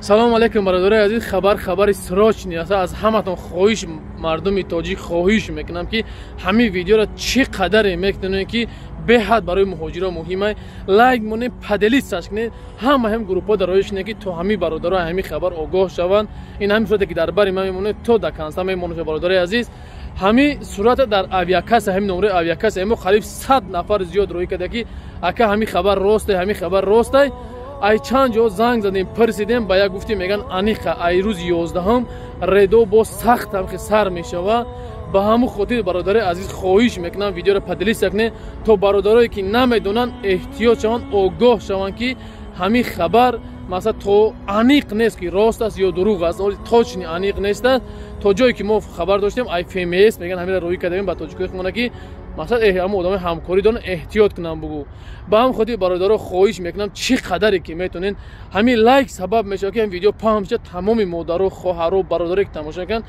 Салому алейкум, бародарои азиз. Хабар, хабари срочный аст. Аз ҳаматон хоҳиш, мардуми тоҷик, хоҳиш мекунам, ки ҳамин видеоро чӣ қадаре мекунем, ки беҳад барои муҳоҷиро муҳима, лайк монем, поделиться кунед, ҳама ҳам группҳо дарои шунед, ки то ҳамин бародаро ҳамин хабар огоҳ шаванд. Ин ҳамин сурате, ки дар бари ман мемонед, то до конца мемонед. Бародарои азиз, ҳамин сурата дар авиакасса, ҳамин номраи авиакасса мо қариб 100 нафар зиёд роҳӣ карда, ки ака, ҳамин хабар росте, ҳамин хабар ростай. Ай чанд ҷо занг задем, пурсидем, ба як гуфтем, меган, аниқа ай рӯзи 11-ум рейдо боз сахт ҳамхи сар мешава. Ба ҳамун хотир, бародарои азиз, хоҳиш мекунам, видеоро поделиться кунед, то бародарое, ки намедонанд, эҳтиёт шаванд, огоҳ шаванд, ки ҳамин хабар, масалан, то аниқ нест, ки рост аст ё дурӯғ аст, точный аниқ нест аст. То ҷое ки мо хабар доштем, ай ФМС меган, ҳаминро роҳӣ кардем ба тоҷикои хона, ки масалан ҳама одамои ҳамкорӣ доранд, эҳтиёт кунанд, бугӯ. Ба ҳам хотир, бародаро, хоҳиш мекунам, чӣ қадаре ки метонен, ҳамин лайк сабаб мешавад, ки ҳамин видео паҳн мешавад. Тамоми модаро, хоҳаро, бародаре, ки тамошо мекунанд,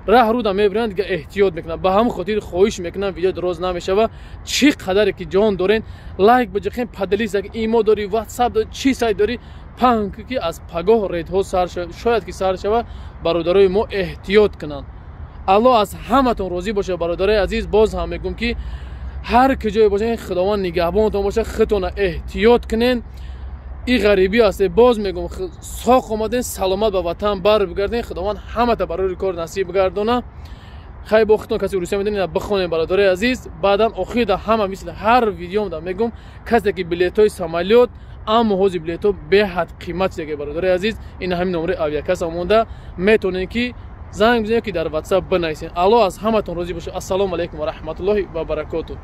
раҳ руда мебиранд, дига эҳтиёт мекунанд. Ба ҳамин хотир хоҳиш мекунам, видео дароз намешава, чӣ қадаре ки ҷон дорен, лайк биҷиқен, поделиться, имо дорӣ, ватсап дорӣ, чӣ сайт дорӣ, паҳн, ки аз пагоҳ рейдҳо сар шояд ки сар шава, бародарои мо эҳтиёт кунанд. Аллоҳ аз ҳаматон розӣ бошад. Бародарои азиз, боз ҳам мегӯм, ки ҳар куҷое бошед, Худованд нигаҳбонатон бошад, худтона эҳтиёт кунен. И ғарибӣ ҳасте, боз мегӯм, соқ омаден, саломат ба ватан бар бигарден. Худованд ҳамата барои кор насиб бигардона. Хай, бо худтон, каси русия медонед, бихонем. Бародарои азиз, баъдан охирда ҳама, мисли ҳар видеомда мегӯм, касе ки билетҳои самолёт, аммо ҳозир билетҳо беҳад қимат шудаги. Бародарои азиз, ин ҳамин номраи авиакасса монда, метавонед, ки занг бизанед, ки дар ватсап бинависед. Аллоҳ аз ҳаматон розӣ бошад. Ассалому алайкум ва раҳматуллоҳи ва баракоту.